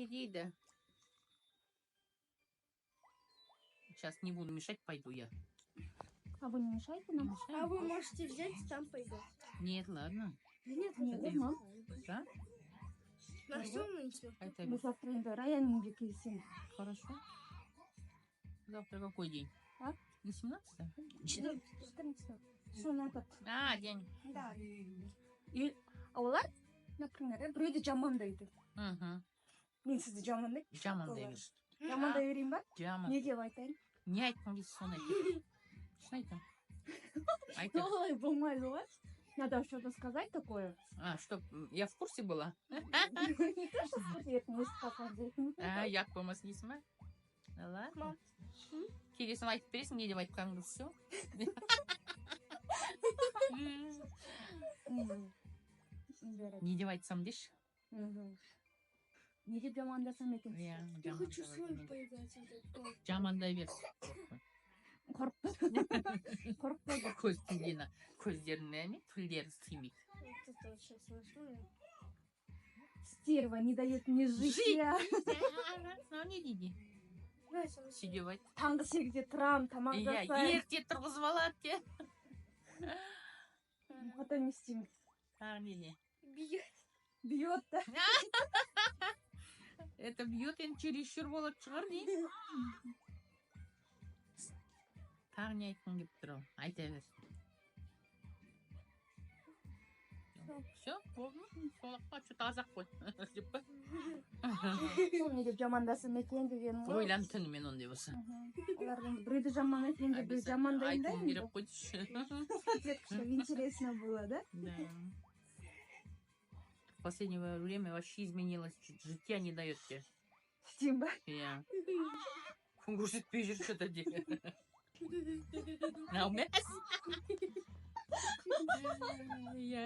Не дейді? Сейчас не буду мешать, пойду я. А вы не мешаете нам? Мешаю? А вы можете взять и там поиграть. Нет, ладно. Нет, Нет, нет. мам. Да? На что мы ничего? Это Мы завтра енді Раянның үйге келсем. Хорошо. Завтра какой день? А? Не 17? 14. Соны этот. А, день. Да. И олар, например, біреуді жамандайды. Угу. Мен сізді жамандаймын. Жамандай бер. Жамандай берейін ба? Жаман. Не деп айтайын? Не айтқың келсе, соны айт. Шын айтамын. Айта бер. Олай болмайды ғой. Надо что-то сказать такое. А, что, я в курсе была? Не то, что в курсе, ертең естіп қалсам дейтін. А, ұят болмасын дейсің ба? Ну ладно. Келесің, айтып бересің, не деп айтқаныңды, все. Жарайды. Не деп айтсам деші. Мгм. Не деп жамандасам екен? Иә. Я хочу с вами поиграть в этот дом. Жамандай бер. Қорықпа. Қорықпа. Көз тілдені, көздеріне не тілдері сыймайды. Вот это вот сейчас возьму. Стерва не дает мне жить. Жить. Иә. Мынау не дейді? Давайте вот Сөйтіп айт. Таңғы 8-де тұрам, тамақ Иә, жасаймын. ерте тұрғызып алады де. Потом не істеймін? Тағы не де? Бьет. Бьет да. Это бьет енді, чересчур болатын шығар деймін. Тағы не айтқың келіп тұр, ал? Айта бер. Все, болды ма? Сол ақ па? Что-то аз ақ қой деп па? Сол не деп жамандасам екен дегенім ғой. Ойлан түнімен ондай болса. Мгм. Олар енді біреуді жамандайды, мен де біреуді жамандаймын да Айтуым енді. керек қой дейші. Чтобы интересно было, да? Да. В последнее время вообще изменилось. Життя не дает тебе. Істеймін ба? Иә. Күн көрсетпей жүр что-то де. Мынау емес. Иә.